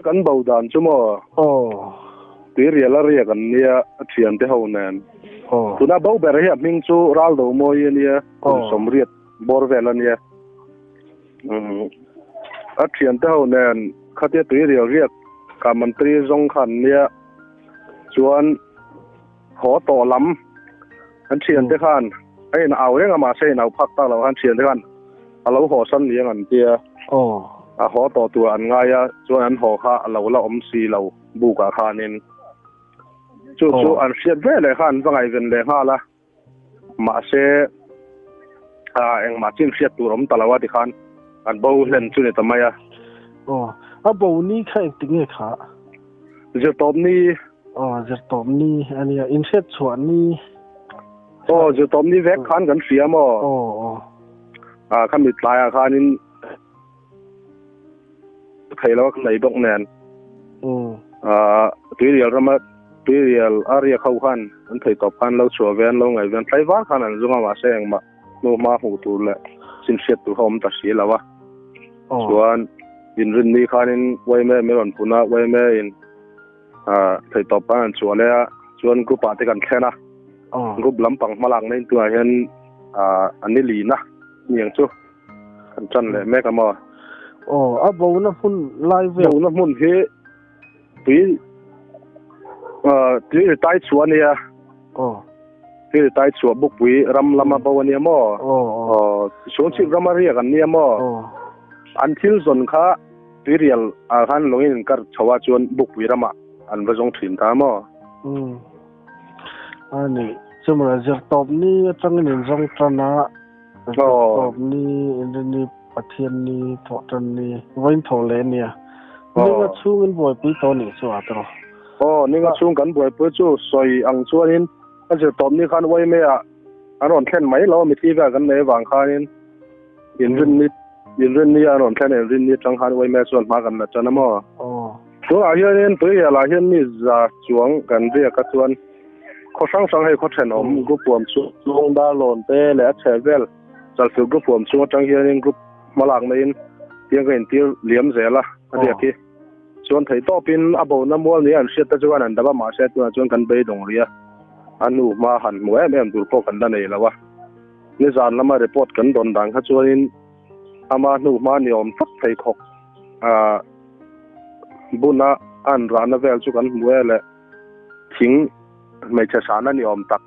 Kan bo dan chu maw? Aw. Tuirial a riak an nia a thiante ho nen. Aw. Tuna bo ber hi a hming chu Raldo Mawi a nia, kum sawmriat bawr vel a nia. A thiante ho nen khatia tuirial riak ka mantri zawng kha an nia. Chuan haw tawh lam an thiante khan a in au reng a mahse in au phak tak lo khan thiante khan a lo haw san niang an tia. Aw. A haw tawh tur an ngai a chuan an haw kha a lo la awm si lo buk ah khanin chu chu an hriat ve leh kha an va ngaihven leh nghal a mahse a engmah chin hriat tur awm ta lo a tikhan an bo hlen chu ni ta mai a. Aw. A bo ni kha engtik nge kha? Zirtawp ni. Aw, zirtawp ni a nia. Inhriat chhuah ni. Aw, zirtawp ni vek khan kan hria maw? Aw, aw. A, khami tlaiah khanin thei lo a kan nei bawk nen. A, tuirial rama tuirial a riak ho khan an thei tawp khan lo chhuah ve an lo ngaih ve an tlai var khan an zung a mahse engmah hnu hma hmuh tur leh chin hriat tur kha awm ta si lo a. Chuan inrinni khanin yma min rawn pun a, yma in theihtawp khan an chhuah leh a, chuan group ah te kan thlen a, group lampang hmalakna in tunah hian a ni lina niang chu kan tan leh mek a maw. Aw, a bona hmun lai vel. Bona hmun hi Tui tui ri tai chhuah a nia. Aw. Tui ri tai chhuah Bukpui ram lama bo a nia maw? Aw aw. Chhungchhip rama riak an nia maw? Aw. An thil zawn kha tuirial ah khan lawngin an kar chho a chuan Bukpui ramah an va zawng thin ta maw? Umm. A ni. Chumah zirtawp ni atangin in zawng tan a. Zirtawp ni, Inrini, Pathian ni, Thawhtan ni, vawiin thaw leh a nia. Ninga chhungin buaipui tawh nih chu a tawh. Aw, ninga chhung kan buaipui chu sawi ang chuanin a zirtawp ni khan Uaime ah an rawn thlen mai lo a, mithi vel kan nei avang khanin Inrinni, Inrinni ah an rawn thlen a, Inrinni atang khan Uaime chuan hma kan la tan a maw? Aw. Tunah hianin tuirial ah hian mi za chuang kan riak a chuan Khaw hrang hrang hei khaw thenawm group huam chhung Darlawn te leh a chheh vel Chalfilh group huam chhung atang hianin group hmalak naiin tiang ka intir liam zel a a riak hi. Chuan theih tawpin a bona mual nia an hriat te chuan an dap a mahse tunah chuan kan beidawng rih a, a hnu hma han hmu em em tur pawh kan la nei lo a. Nizan lama report kan dawn dan kha chuanin ama hnu hma ni awm tak pheikhawk ah buna a an rahna vel chu kan hmu e leh. Thing hmeichhe hrana ni awm tak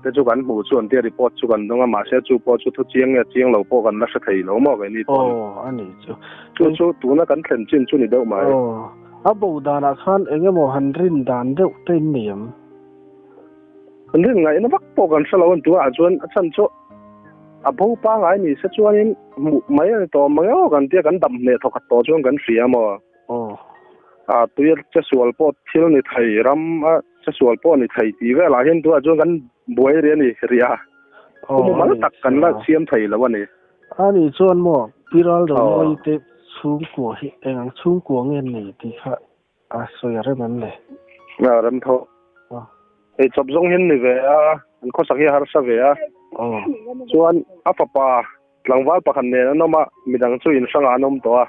te chu kan hmuh chuan tia report chu kan dawng a, mahse chu pawh chu thu chiang nge chiang lo pawh kan la hre thei lo maw keini pawn. Aw a ni chu. Chu chu tuna kan thlen chin chu ni deuh mai. Aw a bo danah khan eng emaw han rin dan deuh te in nei em? An rin ngaihna vak pawh kan hre lo an tunah chuan a chhan chu a bo pangai ni se chuanin hmuh mai a ni tawh mang emaw kan tia kan dam hneh thawkhat tawh chuan kan hria maw? Aw. A tui a che sual pawh thil ni thei, ram a che sual pawh ni thei tih velah hian tunah chuan kan buai rih a ni, rih a. Aw, Mumal tak kan la siam thei lo a ni. A nih chuan maw Pi Raldomawi te chhungkua hi eng ang chhungkua nge ni tih kha a sawi a rem em le? A rem tho. Ei chawp zawng hian ni ve a, an khawsak hi a harsa ve a. Chuan a fapa Tlangval pakhat nen an awm a, midang chu in hrangah an awm tawh a.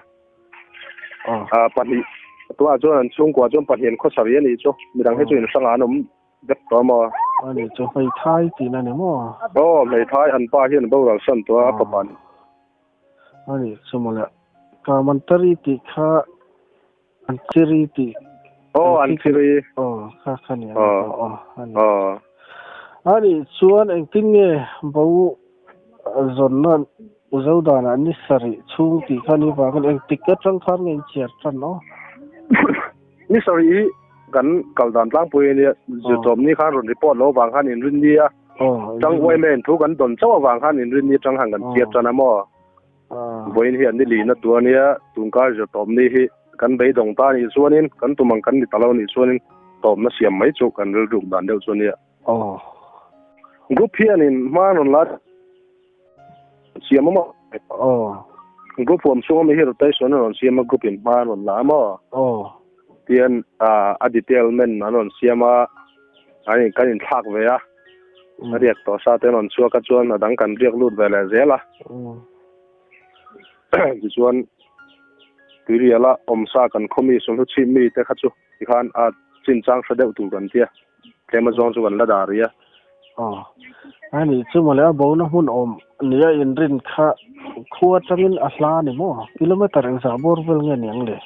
Ah, pahnih tunah chuan an chhungkua chuan pahnih an khawsa rih a nih chu. Midang hi chu in hrangah an awm vek tawh a maw? A nih chu, hmeithai tihna a ni maw? Aw, hmeithai an pa hian boral san tawh a, a fapa nih. A nih chu mawle. Kamantari tih kha an chiri tih. Aw, an chiri. Aw, kha kha ni a. Aw, a ni. Aw. A nih chuan engtin nge bo zawnna Zodanah ni sarih chhung tih kha ni vangin engtik atang khan nge in chhiar tan aw? Ni sarih hi kan kal dan tlangpui a nia, zirtawp ni khan rawn report lo vang khan inrin ni a, tang uaime in thu kan dawn chauh avang khan inrin ni atang khan kan chhiar tan a maw? Vawiin hi an ni lihna tur a nia, tungkar zirtawp ni hi kan beidawng ta anih chuanin, kan tum ang kan ni ta lo anih chuanin tawpna siam mai chu kan rilruk dan deuh chu a nia. Group hianin hma rawn la siam a maw? Group huam chhunga mi hi rotation a rawn siam a, group in hma an rawn la a maw? Tihian a detail men an rawn siam a, kan inthlak ve a. A riak tawh sa te an rawn chhuak a chuan a dang kan riak lut ve leh zel a. Tichuan Tuiriala awm sa kan khaw mi sawmhnu chhip mi te kha chu tikhan a chin chang hre deuh tur kan tia tlem azawng chu kan la dah rih a. Aw ani chu mawle a bona hmun awm nia inrin kha khua atangin a hla ni maw kilometer engzah bawr vel nge niang le?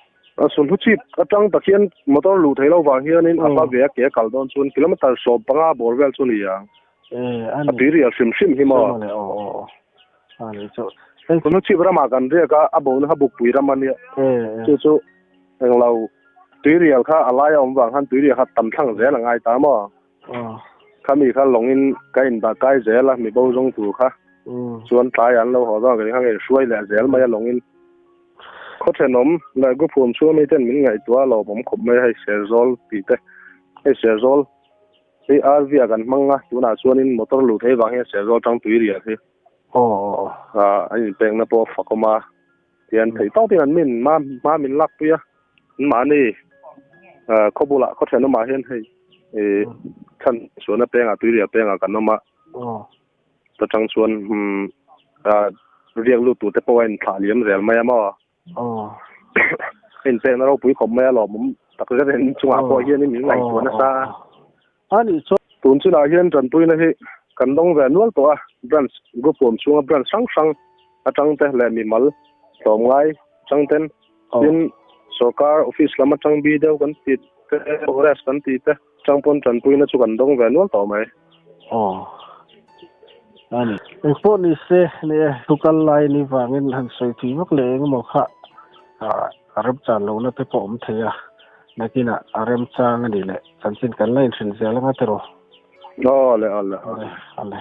A sawmhnu chhip atang tak hian motor luh theih loh vang hianin a hla ve a ke a kal dawn chuan kilometer 15 bawr vel chu ni ang. A tuirial hrim hrim hi maw? Aw aw aw ani chu Sawmhnu chhip ramah kan riak a, a bona kha bukpui ram a nia. Chu chu englo tuirial kha a laia awm vang khan tuirial kha tam thlang zel a ngai ta maw? Khami kha lawngin ka indah kai zel a, mi bo zawng tur kha chuan tlai an lo haw dawn a, kei kha ka inhruai leh zel mai a lawngin. Khaw thenawm leh Guphuam chhunga miten min ngaihtuah a lawmawm khawp mai a, hei Serzawl tih te, hei Serzawl hi RV ah kan hmang a, tunah chuanin motor luh theih vang hian Serzawl tang tuirial hi a inpekna pawh a fakawm a, tihian theih tawkin an min hma min lakpui a, anmahni khaw bulah khaw thenawmah hian hei chhan sualna pengah tuirial pengah kan awm a, ta chang chuan riak lut tur te pawh a inthlah liam zel mai a maw? Inpekna ropui khawp mai a lawmawm tak zet in chungah pawh hian min ngaihtuah nasa a. Tun chinah hian tanpuina hi kan dawng ve nual tawh a, branch group huam chhunga branch hrang hrang atang te leh mimal tlawmngai atang ten tin sorkar office lam atang bi deuh kan ti te progress kan ti te atang pawn tanpuina chu kan dawng ve nual tawh mai. Aw ani. Engpawh ni se ni e, thu kal lai ni vangin han sawi thui vak leh engemaw kha a remchan lohna te pawh awm thei a, nakinah a remchang a nih leh chanchin kan la inhrilh zel anga tiraw? Aw le, aw le, aw le.